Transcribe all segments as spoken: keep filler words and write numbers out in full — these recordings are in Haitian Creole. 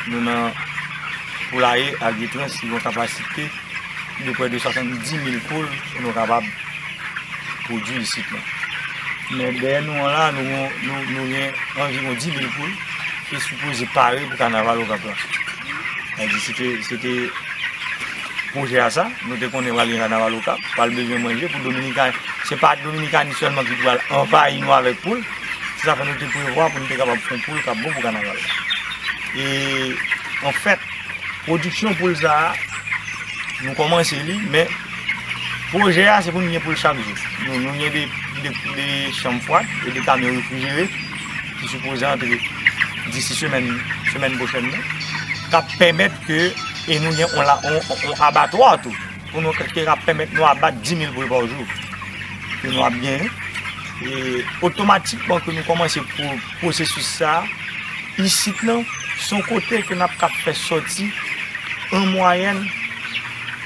Nou nan poulaye Agritrans ki gen yon kapasite de prè de swasanndis mil poul pou nou kapab pwodui isit lan. Men dèyè nou an la, nou, nou, nou gen anviwon dis mil poul ki sipoze pare pou kanaval Okap la. Sa di, se te, se te pwojè a sa, nou te konnen pral gen kanaval Okap, pral bezwen manje pou Dominikani, se pa Dominikani sèlman ki pral anvayi nou avèk poul, se sa fè nou te prevwa pou nou te kapab fè yon poul k ap bon pou kanaval la. E, anfèt, pwodiksyon poul sa a, nou kòmanse li, men pwojè a, se pou nou gen poul chak jou. Nou, nou gen de, de, de chanm fwad e de kamyon refrijere ki sipoze antre disi semèn, semèn pwochèn nan, k ap pèmèt ke, e nou gen on, la, on, on, on abatwa tou, pou nou ke, k ap pèmèt nou abat dis mil poul pa jou ke nou ap genyen. E otomatikman ke nou kòmanse pwo-, pwosesis sa a, isit lan, se yon kote ke n ap kab fè sòti an mwayèn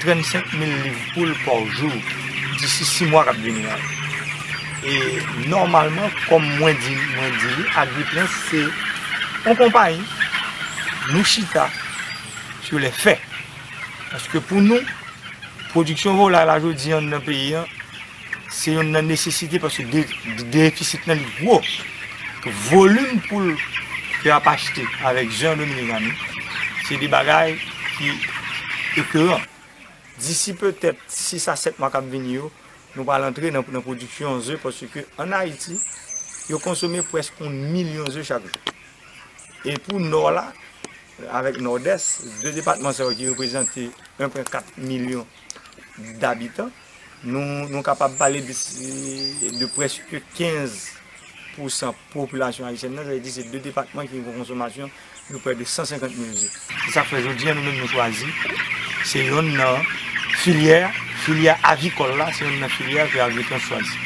trannsenk mil liv poul pa jou disi sis mwa k ap vini la. E nòmalman, kòm mwen di, mwen di li, Agritrans se yon konpayi, nou chita sou lè fè. Paske pou nou, pwodiksyon volay la jodi an nan peyi an, se youn nan nesesite paske de, de, defisit lan li gwo. Volim poul ke y ap achte avèk ze an Dominikani, se de bagay ki ekoran. Disi petèt sis a sèt mwa k ap vini yo, nou pral antre nan, nan pwodiksyon ze paske ann Ayiti, yo konsome prèske yon milyon ze chak jou. E pou Nò la, avèk Nòdès, de depatman sa yo ki reprezante en pwen kat milyon dabitan, nou, nou kapab pale de, de prèske kenz pousan popilasyon ayisyèn nan, sa vle di se de depatman ki gen yon konsomasyon de prè de san senkant mil ze. Se sa k fè jodi a nou menm nou chwazi, se youn nan filyè, filyè avikòl la, se youn nan filyè ke Agritrans chwazi.